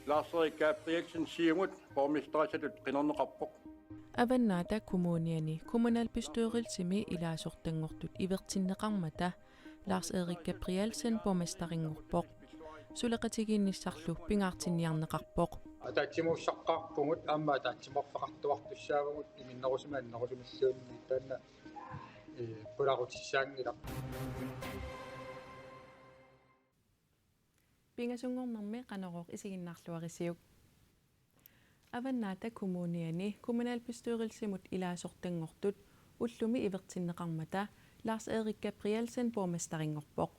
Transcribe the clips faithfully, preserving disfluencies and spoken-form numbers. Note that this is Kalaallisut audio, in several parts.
Lars-Erik Gabrielsen, Siumut, borgmesterissatut qinerneqarpoq. Avannaata Kommuniani kommunalbestyrelsimi ilaasortanngortut ivertinneqarmata Lars-Erik Gabrielsen borgmesterinngorpoq. Suleqatigiinnissarlu pingaartinniarneqarpoq. Ataatsimuussaqqaarpugut aamma ataatsimoorfeqartuartussaavugut iminnerusumik annerusumilluunniit, taanna, ee, pularutissaanngilaq. Pingasunngornermi Qanorooq isiginnaarluarisiuk. Avannaata Kommuniani kommunalbestyrelsimut ilaasortanngortut ullumi ivertinneqarmata Lars-Erik Gabrielsen borgmesterinngorpoq.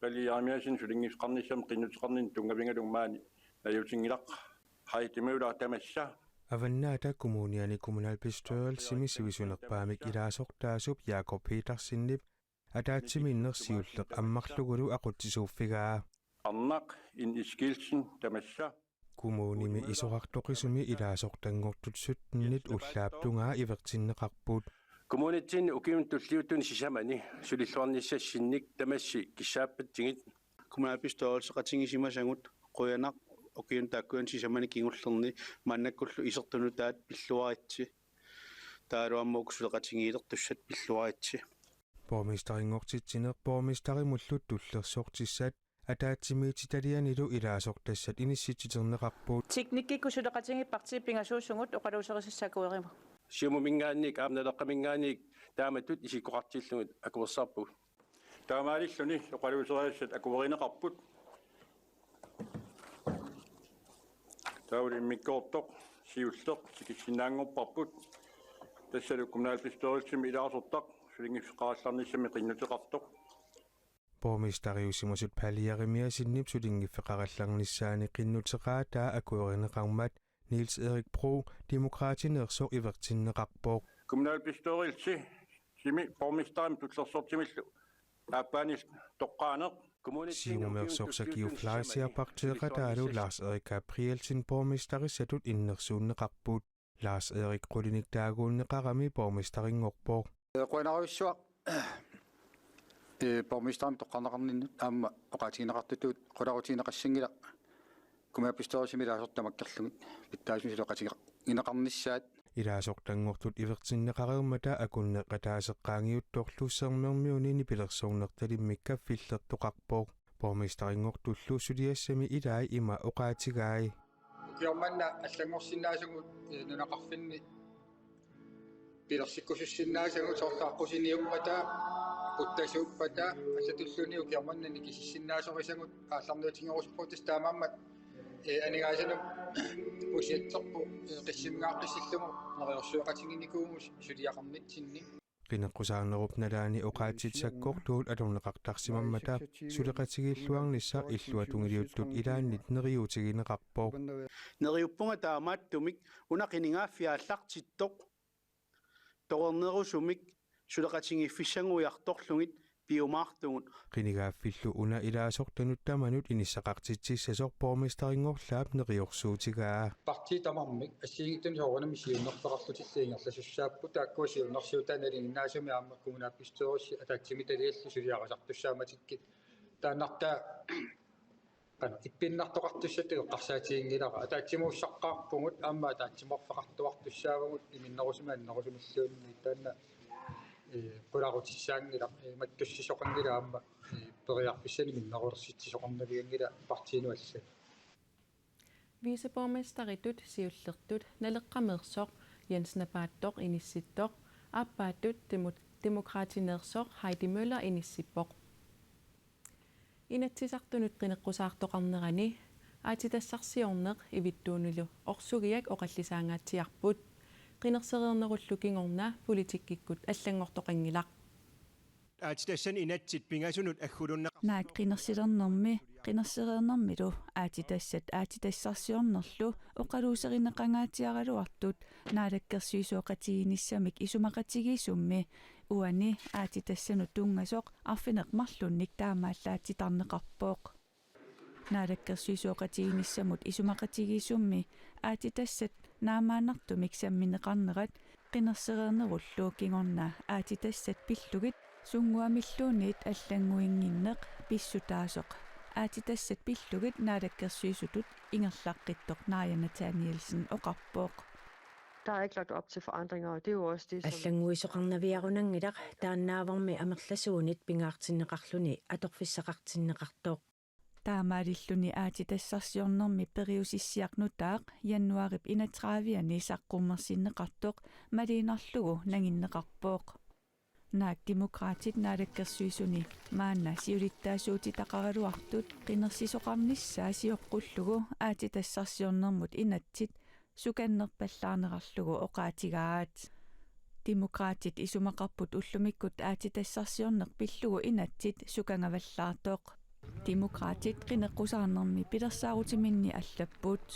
Palle Jeremiassen sulinngiffeqarnissamut qinnuteqarninni tunngavigalugu maani najuutinngilaq. Heidi Møller tamassa. Avannaata Kommuniani kommunalbestyrelsimi sivisunerpaamik ilaasortaasup Jakob Petersenip ataatsimiinneq siulleq ammarlugulu aqutsisuuffigaa. Arnaq N. Eskildsen tamassa. Kommunimi isorartoqisumi ilaasortanngortut syttenit ullaap tungaa ivertinneqarput. Kommunitsinni ukiuni tulliuttuni sisamani sulilluarnissassinnik tamassi kissaappatsigit. Kommunalbestyrelseqatigisimasagut qujanaq ukiuni taakkuani sisamani kingullerni maannakkullu isertut nutaat pilluaritsi. Taavalu aamma uku suleqatigiilertussat pilluaritsi. Borgmesterinngortitsineq borgmesterimullu tullersortissat ataatsimiititalianilu ilaasortassat inissitsiterneqarput. Teknikkikkut suleqatigiit partiit pingasuusugut oqaluuserisassat akuerivoq. Siumuminngaanniit aamma Naleqqaminngaanniit taamatut isikkoqartillugit akuersisarpugut. Taamaalilluni oqaluuserisassat akuerineqarput. Taavalu immikkoortoq siulleq tikissinnaanngorparput. Tassalu kommunalbestyrelsimi ilaasortaq sulinngiffeqarallarnissamik qinnuteqartoq. Borgmesteriusimasut Palle Jeremiassenip sulinngiffeqarallarnissaani qinnuteqaataa akuerineqarmat Niels Erik Bro Demokraatineersoq ivertinneqarpoq. Kommunalbestyrelsimi borgmesterimik tullersortimillu aappaanillu toqqaaneq. Siumumeersoq Sakiu Fleischer partiiqataalu Lars-Erik Gabrielsen borgmesterissatut innersuunneqarput. Lars-Erik qulinik taaguunneqarami borgmesterinngorpoq. Qujanarujussuaq, ee, borgmesterimik toqqarneqarninnut aamma oqaatigineqartutut qularutigineqassanngilaq kommunalbestyrelsimi ilaasortat tamakkerlugit pitsaasumik suleqatigineqarnissaat. Ilaasortanngortut ivertinneqareermata akunneq ataaseq qaangiuttorlu Sermermiuni nipilersornertalimmik kaffillertoqarpoq. Borgmesterinngortullu suliassami ilai ima oqaatigai. Ukioq manna allanngorsinnaasagut, ee, nunaqarfinni pilersikkusussinnaasagut soorlu aqqusiniuppata, quttasuuppata, allatulluunniit ukioq manna nikisissinnaasorisarput aallarniutigerusuppugut, tassa taamaammat, ee, aningaasanut pusiatserput, ee, qissimingaaqqissillugu neriorsueqatiginikuuvugut suliaqarnitsinni. Qineqqusaarnerup nalaani oqaatsit sakkortuut atorneqartarsimammata suleqatigiilluarnissaq illuatungiliuttut ilaannit neriuutigineqarpoq. Neriuppunga taamaattumik una qinigaaffik aallartittoq toqqarnerusumik suleqatigiiffissanngoriartorlugit piumaartugut. Qinigaaffillu una ilaasortanut tamanut inissaqartitsissasoq borgmesterinngorlaap neriorsuutigaa. Partiit tamarmik assigiinngitsunik soorunami siunnerfeqarlutillu ingerlasussaapput, taakkua siunnersuutaat nalinginnaasumik aamma kommunalbestyrelsi ataatsimiititaliallu suliarisartussaamatikkit. Taannartaa qanoq ippinnartoqartussatut eqqarsaatiginngilara. Ataatsimuussaqqaarpugut aamma ataatsimoorfeqartuartussaavugut iminnerusumik annerusumilluunniit, taanna, ee, qularutissaanngilaq, ee, mattussisoqanngilaq aamma, ee, periarfissanik minnerulersitsisoqarnavianngilaq partiinut allanut. Viceborgmesteritut siullertut Naleqqameersoq Jens Napaattoq inissittoq, aappaattut Demo-, Demokraatineersoq Heidi Møller inissippoq. Inatsisartunut qineqqusaartoqarnerani aatsitassarsiorneq ivittuunilu orsugiak oqallisaangaatsiarput. Qinersereernerullu kingorna politikkikkut allanngortoqanngilaq. Aatsitassanut inatsit pingasunut aggulunneqarsimapput. Naak qinersilernermi, qinersereernermilu aatsitassat aatsitassarsiornerlu oqaluuserineqangaatsiaraluartut naalakkersuisooqatigiinnissamik isumaqatigiissummi uani aatsitassanut tunngasoq arfineq-marlunnik taamaallaat titarneqarpoq. Naalakkersuisooqatigiinnissamut isumaqatigiissummi aatsitassat naammaannartumik sammineqarnerat qinersereernerullu kingorna aatsitassat pillugit sunnguamilluunniit allannguinnginneq pissutaasoq aatsitassat pillugit naalakkersuisutut ingerlaqqittoq Naaja Nathanielsen oqarpoq. Der er ikke lagt op til forandringer, og det er jo også det, som Allannguisoqarnaviarunanngilaq, taannaavormi amerlasuunit pingaartinneqarluni atorfissaqartinneqartoq. Taamaalilluni aatsitassarsiornermi periusissiaq nutaaq januaarip enogtredive-ani saqqummersinneqartoq maliinnarlugu nanginneqarpoq. Naak Demokraatit naalakkersuisuni maanna siulittaasuutitaqaraluartut qinersisoqarnissaa sioqqullugu aatsitassarsiornermut inatsit sukannerpallaarnerarlugu oqaatigaat. Demokraatit isumaqarput ullumikkut aatsitassarsiorneq pillugu inatsit sukangavallaartoq. Demokraatit qineqqusaarnermi pilersaarutiminni allapput.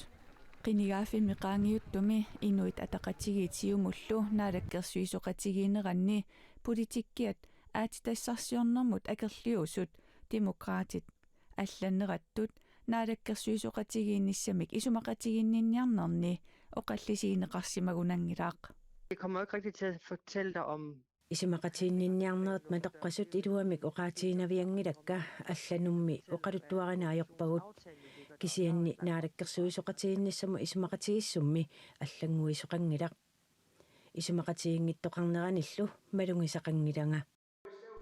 Qinigaaffimmi qaangiuttumi Inuit Ataqatigiit Siumullu naalakkersuisoqatigiinneranni politikkiat aatsitassarsiornermut akerliusut Demokraatit allannerattut naalakkersuisoqatigiinnissamik isumaqatiginninniarnerni oqallisigineqarsimagunanngilaq. Det kommer jo ikke rigtig til at fortælle dig om Isumaqatiginninniarnerit matoqqasut iluamik oqaatiginavianngilakka, allanummi oqaluttuarinaajorpagut. Kisianni naalakkersuisoqatigiinnissamut isumaqatigiissummi allannguisoqanngilaq. Isumaqatigiinngittoqarneranillu malugisaqanngilanga.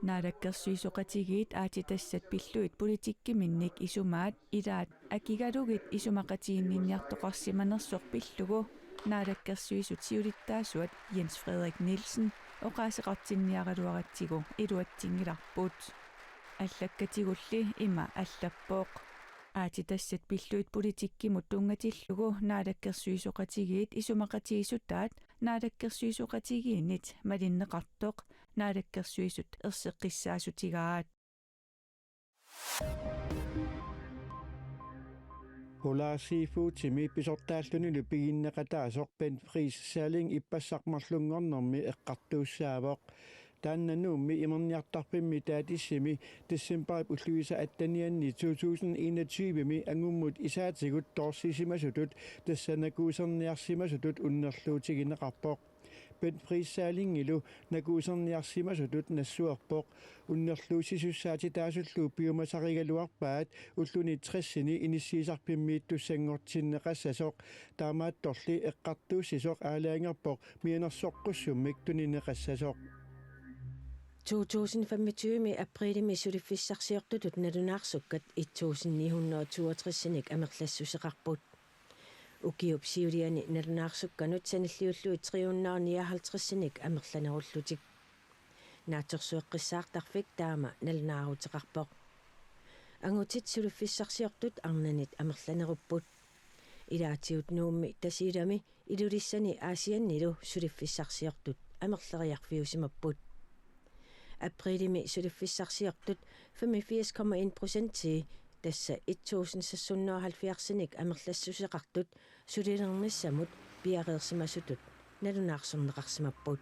Naalakkersuisoqatigiit aatsitassat pillugit politikkiminnik isumaat ilaat akigalugit isumaqatiginninniartoqarsimanersoq pillugu naalakkersuisut siulittaasuat Jens Frederik Nielsen oqaaseqartinniaraluaratsigu iluatsinngilarput. Allakkatigulli ima allappoq: Aatsitassat pillugit politikkimut tunngatillugu naalakkersuisoqatigiit isumaqatigiissutaat naalakkersuisoqatigiinnit malinneqartoq naalakkersuisut erseqqissaassutigaat. Polar Seafoodimi pisortaallunilu piginneqataasoq Bent Friis Salling ippassaq marlunngornermi eqqartuussaavoq. Taanna Nuummi imerniartarfimmi taatissimi decembarip ulluisa attenianni to tusind enogtyve-mi angummut isaatigut toorsisimasutut tassa nakuuserniarsimasutut unnerluutigineqarpoq. Bent Friis Sallingilu nakuuserniarsimasutut nassuerpoq. Unnerluussisussaatsitaasutulluuppiumasarigaluarpaat ulluni tressini inissiisarfimmiittussanngortinneqassasoq. Taamaattorli eqqartuussisoq aalajangerpoq mianersoqqussummik tunineqassasoq. To tusind femogtyve-mi aprilimi suliffissarsiortutut nalunaarsukkat et tusind ni hundrede toogtres-inik amerlassuseqarput. Ukiup siuliani nalunaarsukkanut sanilliullugit tre hundrede nioghalvtreds-inik amerlanerullutik. Naatsorsueqqissaartarfik taama nalunaaruteqarpoq. Angutit suliffissarsiortut arnanit amerlanerupput. Ilaatigut Nuummi, Tasiilami, Ilulissani Aasiannilu suliffissarsiortut amerleriarfiusimapput. Aprilimi suliffissarsiortut femogfirs komma en procentii, tassa et tusind seks hundrede og halvfjerds-inik amerlassuseqartut, sulilernissamut piareersimasutut nalunaarsorneqarsimapput.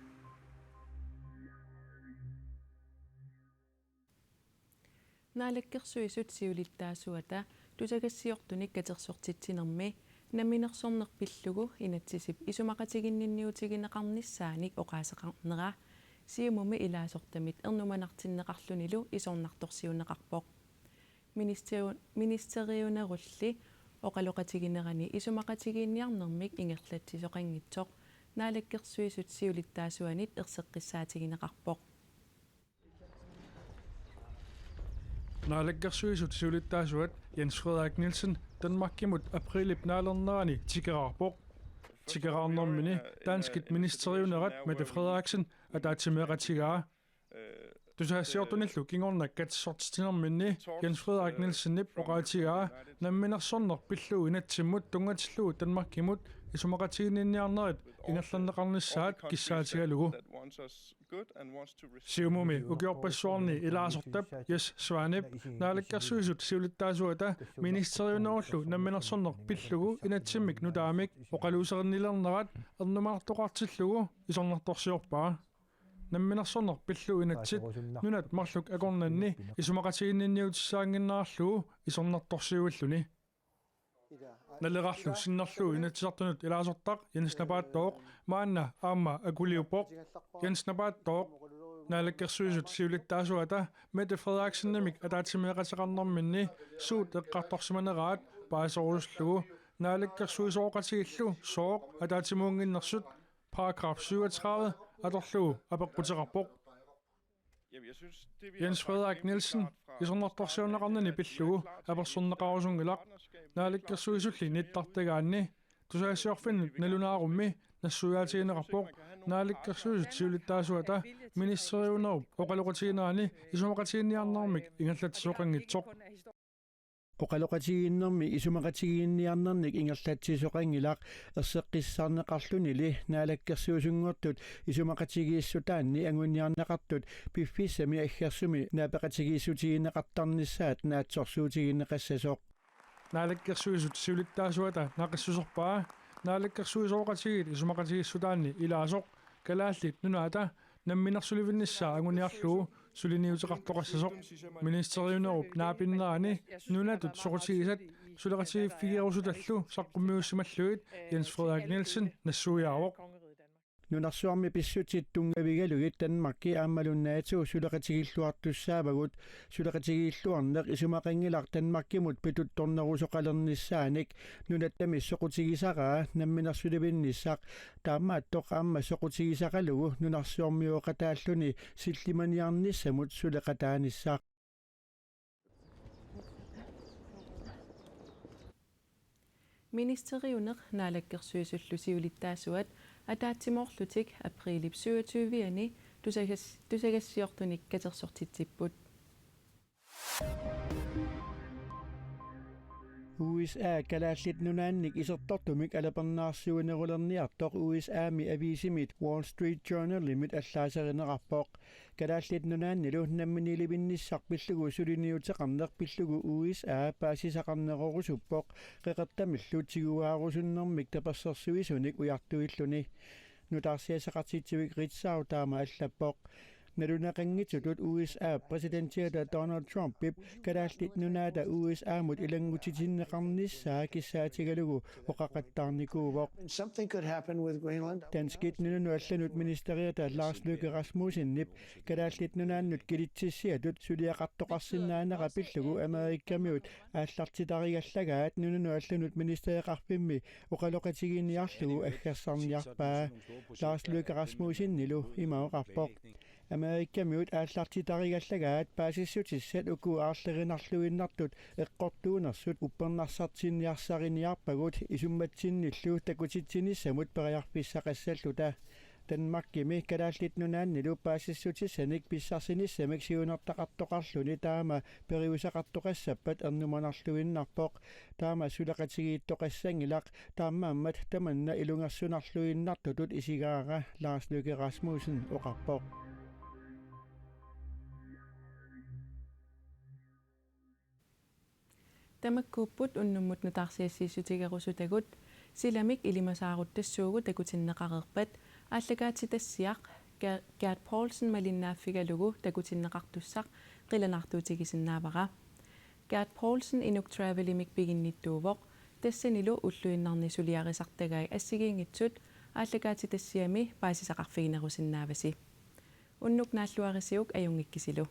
Naalakkersuisut siulittaasuata tusagassiortunik katersortitsinermi namminersorneq pillugu inatsisip isumaqatiginninniutigineqarnissaanik oqaaseqarnera Siumumi ilaasortamit ernumanartinneqarlunilu isornartorsiuunneqarpoq. Ministeriu-, ministeriunerulli oqaloqatiginerani isumaqatigiinniarnermik ingerlatsisoqanngitsoq Naalakkersuisut siulittaasuanit erseqqissaatigineqarpoq. Naalakkersuisut siulittaasuat Jens Frederik Nielsen Danmarkimut aprilip naalernerani tikeraarpoq. Tikeraarnermini danskit ministeriunerat Mette Frederiksen ataatsimeeqatigaa. Tusagassiortunillu kingorna katersortitsinerminni Jens Frederik Nielsenip oqaatigaa namminersorneq pillugu inatsimmut tunngatillugu Danmarkimut isumaqatiginninniarnerit ingerlanneqarnissaat kissaatigalugu. Siumumi ukiorpassuarni ilaasortap Jess Svanep Naalakkersuisut siulittaasuata ministeriunerullu namminersorneq pillugu inatsimmik nutaamik oqaluuserinnilernerat ernumanartoqartillugu isornartorsiorpaa. Namminersorneq pillugu inatsit nunat marluk akornanni isumaqatiginninniutissaannginnerarlugu isornartorsiuilluni. Nalerarlu sinnerlugu Inatsisartunut ilaasortaq Jens Napaattooq maanna aamma akuliuppoq. Jens Napaattooq: Naalakkersuisut siulittaasuata Mette Frederiksenimik ataatsimeeqateqarnerminni suut eqqartorsimaneraat paaserusullugu naalakkersuisooqatigiillu sooq ataatsimuunnginnersut paragraf syvogtredive atorlugu apeqquteqarpoq. Jens Frederik Nielsen isornartorsiorneqarnini pillugu apersorneqarusunngilaq. Naalakkersuisulli nittartagaanni tusagassiorfinnut nalunaarummi nassuiaatigineqarpoq naalakkersuisut siulittaasuata ministeriunerup oqaloqatiginerani isumaqatigiinniarnermik ingerlatsisoqanngitsoq. Oqaloqatigiinnermi isumaqatigiinniarnernik ingerlatsisoqanngilaq. Erseqqissarneqarlunili naalakkersuisunngortut isumaqatigiissutaanni anguniarneqartut piffissami aggersumi naapeqatigiissutigineqartarnissaat naatsorsuutigineqassasoq. Naalakkersuisut siulittaasuata naqissuserpaa naalakkersuisooqatigiit isumaqatigiissutaanni ilaasoq Kalaallit Nunaata namminersulivinnissaa anguniarlugu suliniuteqartoqassasoq. Ministeriunerup naapinnerani nunatut soqutigisat suleqatigiiffigerusutallu saqqummiussimallugit Jens Frederik Nielsen nassuiaavoq. Nunarsuarmi pissutsit tunngavigalugit Danmarki aammalu NATO suleqatigiilluartussaavagut. Suleqatigiilluarneq isumaqanngilaq Danmarkimut pituttornerusoqalernissaanik. Nunattami soqutigisaraa namminersulivinnissaq, taamaattoq aamma soqutigisaqalugu nunarsuarmioqataalluni sillimaniarnissamut suleqataanissaq. Ministeriuneq naalakkersuisullu siulittaasuat ataatsimoorlutik aprilip syvogtyve-ani tusagas-, tusagassiortunik katersortitsipput. U S A Kalaallit Nunaannik isertortumik alapernaarsuinerulerniartoq U S A-mi aviisimit Wall Street Journalimit allaaserineqarpoq. Kalaallit Nunaannilu namminiilivinnissaq pillugu suliniuteqarneq pillugu U S A paasisaqarnerorusuppoq qeqertamillu tiguaarusunnermik tapersersuisunik ujartuilluni. Nutaarsiassaqartitsivik Ritzau taama allappoq. Naluneqanngitsutut U S A præsidentiata Donald Trumpip Kalaallit Nunaata U S A-mut ilanngutitinneqarnissaa kissaatigalugu oqaqattaarnikuuvoq. And something could happen with Greenland. Danskit nunanut allanut ministeriata Lars Løkke Rasmussenip Kalaallit Nunaannut kilitsissiatut suliaqartoqarsinnaanera pillugu Amerikamiut aallartitarigallagaat nunanut allanut ministereqarfimmi oqaloqatigiinniarlugu aggersarniarpaa. Lars Løkke Rasmussenilu ima oqarpoq: Amerikamiut aallartitarigallagaat paasissutissat uku aarlerinarluinnartut eqqortuunersut uppernarsartinniarsariniarpagut isummatsinnillu takutitsinissamut periarfissaqassalluta. Danmarkimi Kalaallit Nunaannilu paasissutissanik pissarsinissamik siunertaqartoqarluni taama periusaqartoqassappat ernumanarluinnarpoq. Taama suleqatigiittoqassanngilaq, taamaammat tamanna ilungersunarluinnartutut isigaara, Lars Løkke Rasmussen oqarpoq. Tamakkuupput unnummut nutaarsiassiissutigerusutagut. Silamik ilimasaaruttassuugut takutinneqareerpat aallakaatitassiaq Ger-, Gert Poulsen malinnaaffigalugu takutinneqartussaq qilanaartuutigisinnaavara. Gert Poulsen Inuk Travelimik piginnittuuvoq, tassanilu ulluinnarni suliarisartagai assigiinngitsut aallakaatitassiami paasisaqarfiginerusinnaavasi. Unnuk naalluarisiuk ajunngikkisilu.